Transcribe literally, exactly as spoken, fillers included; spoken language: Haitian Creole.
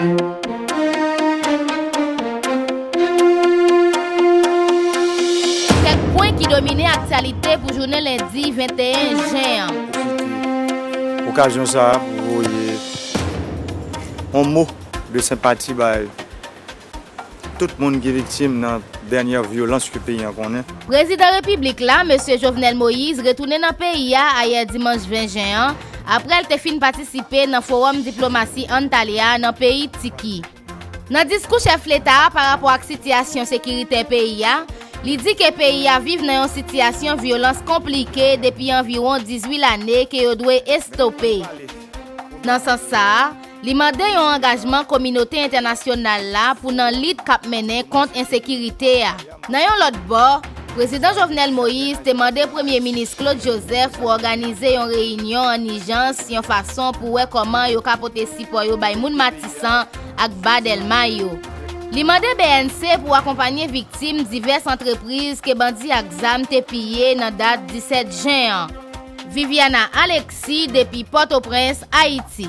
Kèk pwen ki domine aktyalite pou jounen lendi venteyen jen an. Pwofite okazyon sa a pou voye yon mo de senpati bay tout moun ki viktim nan dènyè vyolans ke peyi an konnen. Prezidan Repiblik la, Mesye Jovenel Moïse, retounen nan peyi a ayè dimanch ven jen an, apre l te fin patisipe nan Fowòm Diplomasi Antalya nan peyi Tiki. Nan diskou chèf leta a parapò ak sitiyasyon sekiritè peyi a, li di ke peyi a viv nan yon sitiyasyon vyolans konplike depi anviwon dizuit lane ke yo dwe estope. Nan sans sa a, li mande yon angajman kominote entènasyonal la pou nan lit k ap mennen kont ensekirite a. Nan yon lòt bò, Prezidan Jovenel Moïse te mande Premye Minis Claude Joseph pou òganize yon reyinyon an ijans yon fason pou wè kòman yo ka pote sipò yo bay moun Matisan ak Ba Dèlma yo. Li mande B N C pou akonpanye viktim divès antrepriz ke bandi ak zam te piye nan dat disèt jen an. Viviana Alexis depi Pòtoprens, Ayiti.